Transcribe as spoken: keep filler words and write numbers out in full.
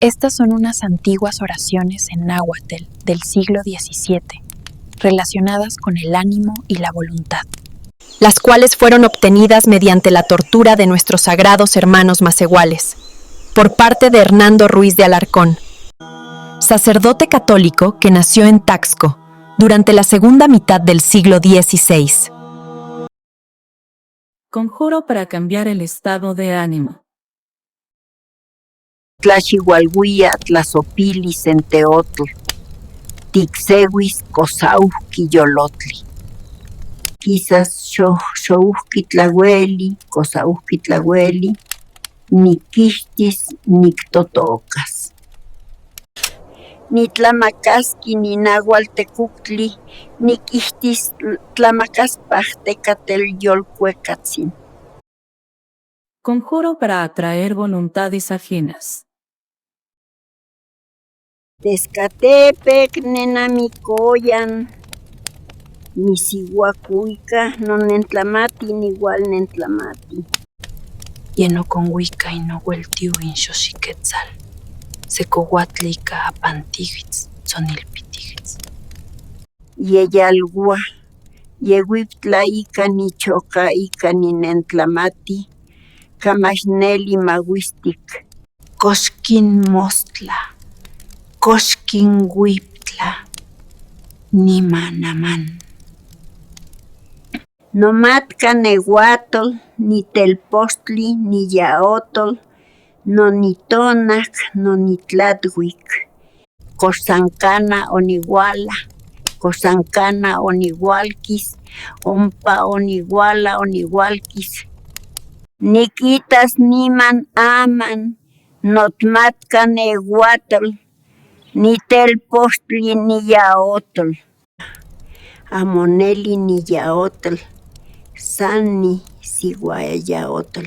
Estas son unas antiguas oraciones en náhuatl del siglo diecisiete, relacionadas con el ánimo y la voluntad, las cuales fueron obtenidas mediante la tortura de nuestros sagrados hermanos masehuales, por parte de Hernando Ruiz de Alarcón, sacerdote católico que nació en Taxco durante la segunda mitad del siglo dieciséis. Conjuro para cambiar el estado de ánimo. Tlaxiualuia, tlasopili, senteotl, tikseuis, kosaujki, yolotli. Kisas xo-, xoujki tlaueli, kosaujki tlaueli, nikistis, niktotokas. Nitlamakaski ninaualtekuktli, nikistis tlamakaspajtekatel yolkuekatsin. Conjuro para atraer voluntades ajenas. Teskatepek, nena mi koyan, nisiuakuika, no nentlamati, niual nentlamati. Yenokonguika, inoueltiu, inxoxiketsal, sekouatli ika apantijits, tsonilpitijits. Yeyalua, yeuiptla ika nichoka ika ninentlamati, kamaxneli mauistik. Koxkinmostla, koxkinguiptla, nimanaman. Nomatkan neuatl, nitelpostli, niyaotl, no nitonak, no nitlatwik. Koxsankana oniuala, koxsankana oniualkis, ompa oniuala, oniualkis. Nikitas niman aman, notmatkan neuatl, nitelpostli, niyaotl. Amo neli niyaotl, san nisiuayaotl.